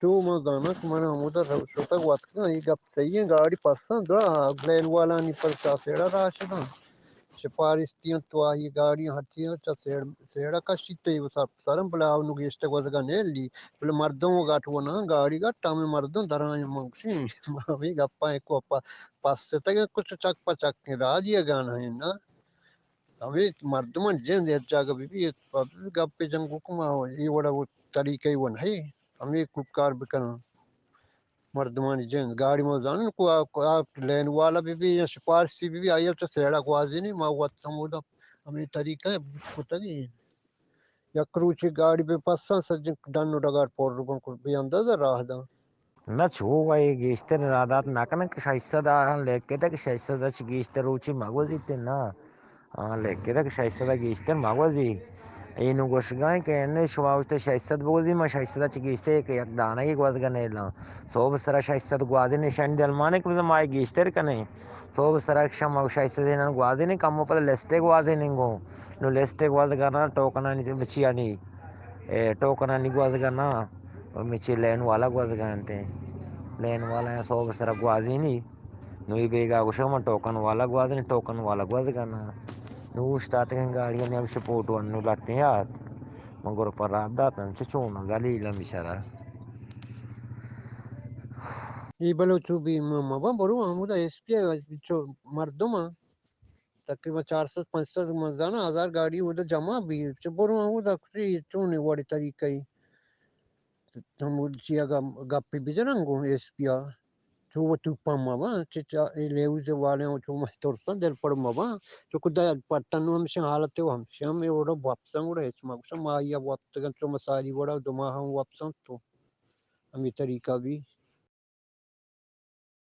تو من زاناں کہ من ہمودا رو-، شتگ واتکگاں، اے گپ صحیح ایں، گاڑی پساں دراہ، لین والانی پر چا سیڑا راہ شتاں۔ سپارستی انت تو آئی گاڑی ہرچی انت چا سیڑ-، سیڑا کشیت تے سر-، سرم بلے آ نو گیشتر گوزگا نیلی، بلے مردم گٹ و نہ، گاڑی گٹ، ہمے مردم درائیں من گوشیں، ہمے گپاں ایکو پ-، پستگیں کچھ چک پہ چکیں راجی گانا ہیں نا۔ ہمے مردمانی جند یک جاگہ بہ بیت، پہ گپے جنگ حکم ءَ اے وڑا وہ طریقہ ءَ وہ نہ، ہمے کوکار بکناں۔ مردمانی جند گاڑی ما زانن کو آ، کو آ لین والا بہ بی یا سپارشی بہ بی، آئی ءَ چہ سیڑا گوازینی، ما وت ہمودا ہمے طریقہ ءَ کتگی۔ یک روچے گاڑی بہ پساں سجن ڈن و ڈگار پر گون کو بے اندازہ راہ داں۔ نہ چو وای گیشتر ارادات نہ کنن کہ شش سد آ لکھتا کہ شش سد چ گیشتر روچی مگوزیت نہ۔ آ لکھتا کہ شش سد گیشتر مگوزی۔ اینو گوشگائیں کہ انے شما وشتے شش سد بگوزی، ما شش سد چ گیشتر کہ یک دانہ گوزگا نیلاں۔ صوب سرا شش سد گوازی نشانی دلمانے کہ ما گیشتر کنیں۔ صوب سرا شما شش سد نن گوازی نے کمو پد لسٹے گوازی ننگو۔ نو لسٹے گوزگا نہ ٹوکنانی بچیانی۔ اے ٹوکنانی گوازگا نہ، و مچی لین والا گوازگا انت۔ لین والا یا صوب سرا گوازینی۔ نو ای بیگا گوشا من ٹوکن والا گوازینی، ٹوکن والا گوازگا نہ۔ نو اوشتاتگیں گاڑی نے ہمش پوٹو انو لگتے یاد۔ من گروپ پر راب داتن، چہ چون ذلیل بیچارہ۔ ای بلوچو بی م-، مبا برو ہمودا ایس پی چو مردم تقریباً چار سد پنچ سد من زاناں ہزار گاڑی اودا جمع بی، چہ برو اودا کسی چونیں وڑے طریقہ ای۔ ہمودا چی اگا گپے بجنن گوں ایس پی آ، چو و توپان مباں، چہ چا-، اے لیوز والے ہوں چو مہ ترساں دل پڑ مباں، چو کدا پٹن ہمشہ حالت و ہمشہ ہم اے وڑا وپساں گڑا ہچ مگوشاں، ما آئی ءَ وپتگن چو مسالی وڑا دو ماہ ہم وپساں تو ہمے طریقہ بی۔